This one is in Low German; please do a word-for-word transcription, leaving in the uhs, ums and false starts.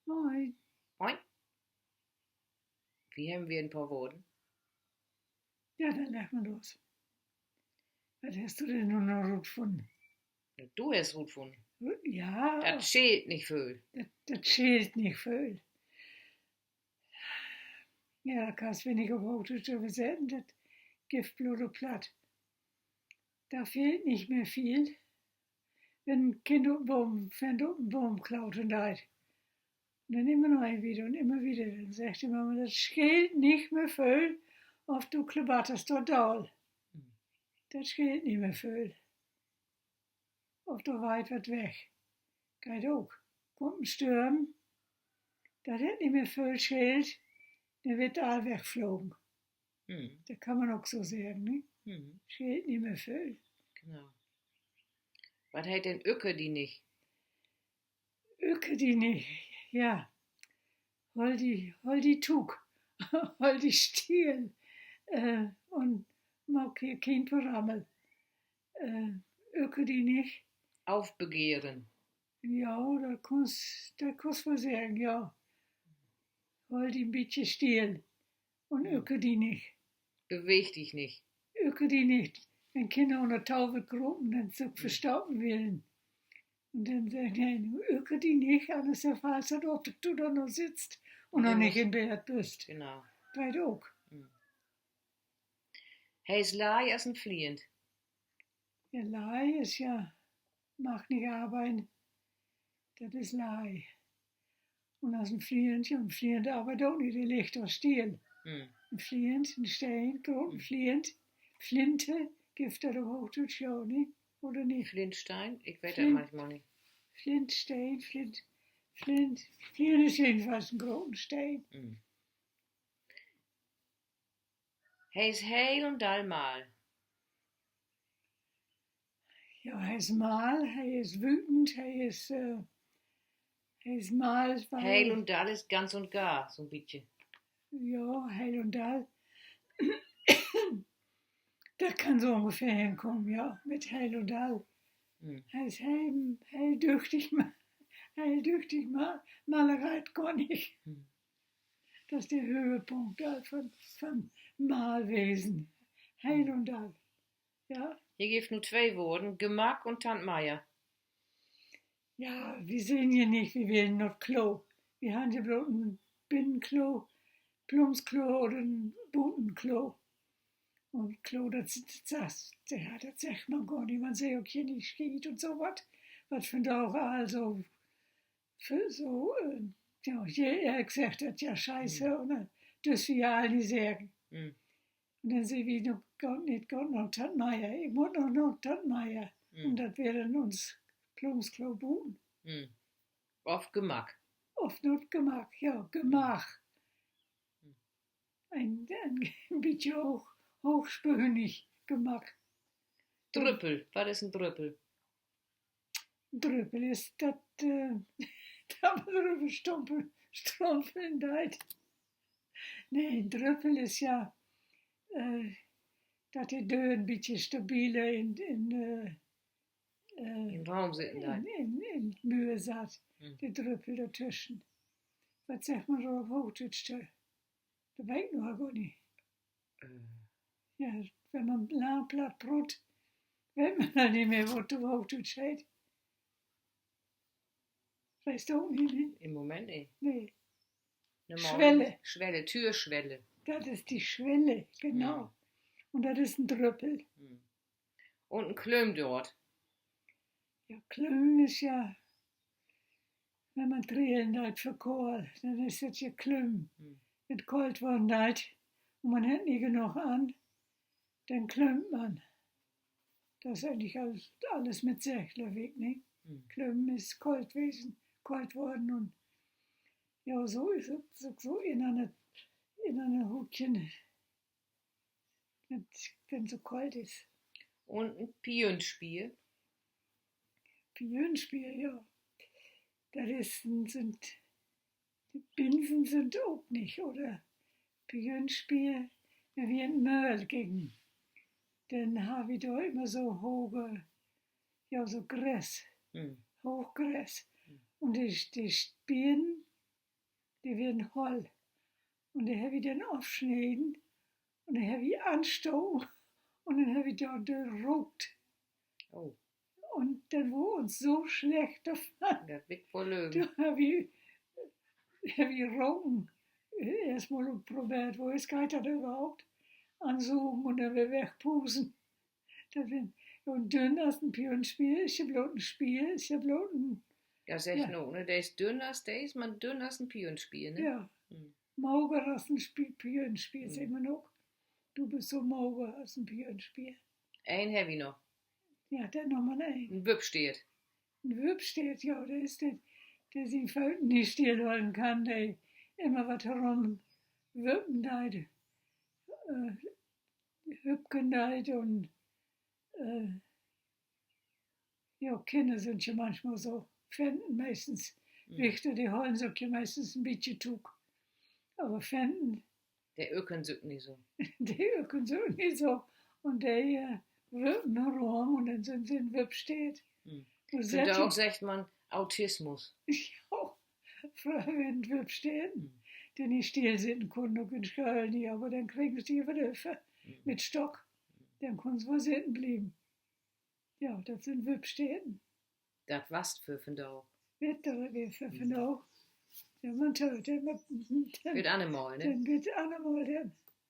Moin. Moin. Wi hebben weer en poor Woorden. Ja, denn legg man los. Wat hest du denn nu noch rutfunnen? Du hest rutfunnen. Ja. Dat scheelt nich vööl. Dat, dat scheelt nich vööl. Ja, kannst wi nich op Hoochdüütsch översetten, dat gifft bloot op Platt. Dor fehlt nich mehr veel, wenn en Kind op en Boom, wenn dat op en Boom klautern deit. Un denn immer noch een wieder un immer wieder. Denn seggt de Mama: Dat scheelt nich mehr vööl, of du klaterst dor daal. Dat scheelt nich mehr vööl. Of dor weiht wat weg. Geiht ok. Kummt en Storm, dat hett nich mehr vööl scheelt, denn weer 't all wegflogen. Dat kann man ok so seggen, ne? Scheelt nich mehr vööl. Genau. Wat heet denn öker di nich? Öker di nich, ja. Holl di, holl di tuuk. Holl di still. Un maak hier keen Porammel. Öker di nich. Aufbegehren. Ja, dat kunns, dat kunns woll seggen, ja. Holl di en bietje still un öker di nich. Beweeg di nich. Öker di nich. Wenn Kinner ünner Tafel kropen, denn sük verstoppen willen. Un denn seggt he: Nu öker di nich, anners fallst du op, dat du dor noch sittst un noch nich in Bedd büst. Genau. Geiht ok. He is lei as en Flint. Ja, lei is ja, mag nich arbeiden. Dat is lei. Un as en Flint, ja, en Flint arbeidt ok nich, de liggt dor still. En Flint, en Steen, groten Flint. Flinte gifft dat op Hoochdüütsch ja nich, oder nich? Flintsteen? Ik weet dat manchmal nich. Flintsteen, Flint, Flint, Flint is jedenfalls en groten Steen. He is heel un dall mall. Ja, he is mall, he is wütend, he is, he is mall, heel un dall is ganz un gar, so'n bietje. Ja, heel un dall. Dat kann so ungefähr henkamen, ja, mit heel un dall. He is heel, heel düchtig, heel düchtig, mall, reit gor nich. Dat is de Höhepunkt dor van, van mall wesen. Heel un dall. Ja. Hier gifft nu twee Woorden, Gemack un Tant Meier. Ja, wi sehn hier nich, wi willen na't Klo. Wi harrn hier bloot en Binnenklo, Plumpsklo oder en Butenklo. Un Klo, dat, dat, dat, ja, dat seggt man gor nich. Man seggt ok hier nich Schiet un so wat. Wat vandaag all so, för so, ja, hier, ik segg dat ja, Scheiße, un dürs wi ja all nich seggen. Un denn seggt wi noch, gaht nich, gaht na Tant Meier. Ik mutt noch na Tant Meier. Un dat weer denn uns Plumpsklo buten. Of Gemack. Of na't Gemack, ja, Gemack. En, en bietje hooch, hoochspönig, Gemack. Drüppel, wat is en Drüppel? Drüppel is dat, dat man dröver stumpen, strumpeln deit. Nee, en Drüppel is ja, dat de Döör en bietje stabiler in, in, in Raum sitten deit, in, in Müür satt. De Drüppel dortüschen. Wat seggt man dor op Hoochdüütsch to? Dat weet ik nu al gor nich. Ja, wenn man lang Platt proot, weet man al nich mehr, wat dat op Hoochdüütsch heet. Weetst du ok nich, ne? In'n Moment nich. Nee. Swelle. Swelle, Türschwelle. Dat is de Swelle, genau. Un dat is en Drüppel. Un en Klöömdoort. Ja, Klööm is ja, wenn man trillen deit för Koll, denn is dat ja Klööm. Wenn 't koolt worden deit un man hett nich genoog an, denn klöömt man. Dat is egentlich al-, allens mit seggt, glööv ik, ne? Klöömen is koolt wesen, koolt worden un, ja, so is dat, so, so in en, in en Hookje, wenn 't so koolt is. Un en Piünspier? Piünspier, ja. Dat is, sünd, de Binsen sünd ok nich, oder? Piünspier, wenn wi in Möhl gingen, denn harr wi dor immer so hoge, ja, so Gress, Hoochgress. Un de, de Spieren, De weren holl. Un de hebb wi denn ofsneden un de hebb wi anstoken un denn hebb wi dor dör rookt. Un denn wurr uns so slecht dorvan. Dor hebb wi, hebb wi roken. Eerstmal utprobeert, wo is, geiht dat överhaupt? Ansogen un denn weer wegpusen. Dat, un dünn as en Pionspeer is ja bloot en Speer, is ja bloot en, ja, segg nu, ne, de is dünn as, de is man dünn as en Pionspeer, ne? Ja. Mager as en Spe-, Pionspeer, seggt man ok. Du büst so mager as en Pionspeer. Een hebb wi noch. Ja, denn noch man een. En Wüppsteert. En Wüppsteert, ja, de is de, de sien Fööt nich stillhollen kann, de immer wat herumwüppen deit, hüpken deit un, ja, Kinner sünd ja manchmal so, Fenten meistens. Wichter, de hollen sük ja meistens en bietje tuuk. Aver Fenten, de ükern sük nich so. De ükern sük nich so. Un de wüppen rum un denn sünd se en Wüppsteert. Vandaag seggt man Autismus. Ja, fröher weren Wüppsteerten, de nich still sitten kunnen, ok in School nich, aver denn kregen se wat över mit Stock. Denn kunnen se woll sitten blieven. Ja, dat sünd Wüppsteerten. Dat was 't för vandaag. Weer dat weer för vandaag. Ja, man töövt, bit annermal, ne? Denn bit annermal denn.